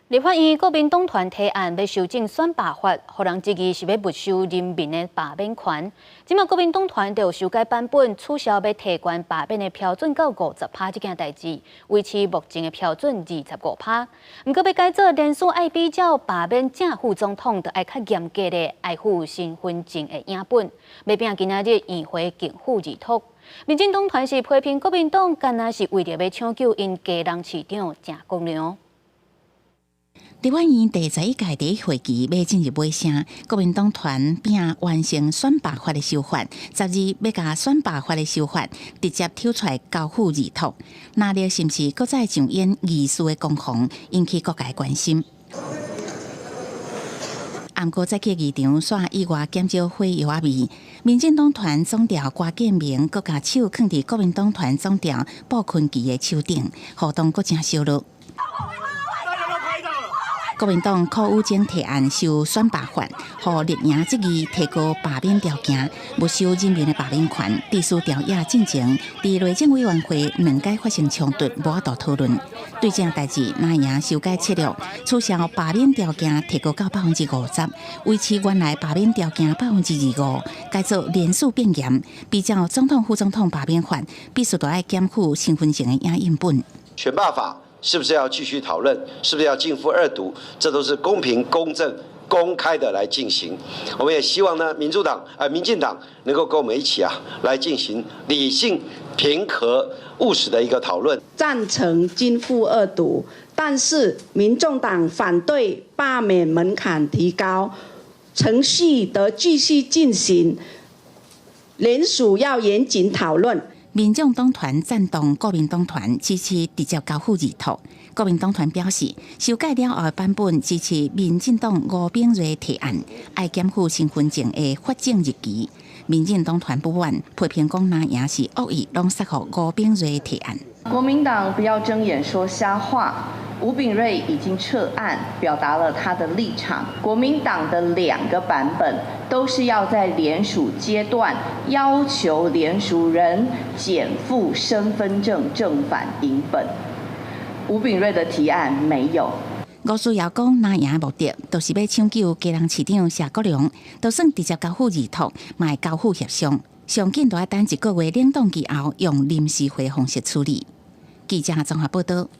立法院國民黨團提案欲修正選罷法，予人質疑是欲沒收人民的罷免權。這馬國民黨團就修改版本，取消欲提懸罷免的標準到50趴這件代誌，維持目前的標準25趴。毋過欲改做連署愛比照罷免正副總統，就愛較嚴格的愛附身份證的影本。欲拼今仔日院會逕付二讀。民進黨團是批評國民黨，敢若是為著欲搶救𪜶基隆市長鄭國良。立法院第11屆第一會期欲進入尾聲，國民黨團拼完成選罷法的修法，12欲共選罷法的修法直接抽出來交付二讀，那咧是毋是閣再上演議事的攻防，引起各界關心。毋過早起議場煞意外減少火藥仔味，民進黨團總召郭建明閣共手囥佇國民黨團總召布坤琪的手頂，互動閣誠燒熱。國民黨柯宇正提案修選罷法，予綠營質疑提高罷免條件，沒收人民的罷免權。致使朝野進前，佇內政委員會兩擺發生衝突，無法度討論。對這代誌，藍營修改策略，取消罷免條件提高到50%，維持原來罷免條件25%，改做連署變嚴。比照總統、副總統罷免法，必須都愛檢附身份證的影印本。選罷法是不是要繼續討論？是不是要逕付二讀？這都是公平、公正、公開的來進行。我們也希望呢，民主黨啊、民進黨能夠跟我們一起啊，來進行理性、平和、務實的一個討論。贊成逕付二讀，但是民眾黨反對罷免門檻提高，程序得繼續進行，聯署要嚴謹討論。民眾黨團贊同國民黨團支持直接交付二讀。國民黨團表示，修改了後的版本支持民進黨吳秉叡提案，愛檢附身份證的發證日期。民進黨團不滿，批評講藍營是惡意攏殺予吳秉叡提案。國民黨不要睜眼說瞎話，吳秉叡已經撤案，表達了他的立場。國民黨的兩個版本都是要在聯署階段要求聯署人檢附身份證正反影本。吳秉叡的提案沒有。吳思瑤講，藍營目的就是欲搶救基隆市長謝國樑，就算直接交付二讀，嘛會交付協商。上緊都愛等一個月冷凍期後，用臨時會方式處理。記者綜合報道。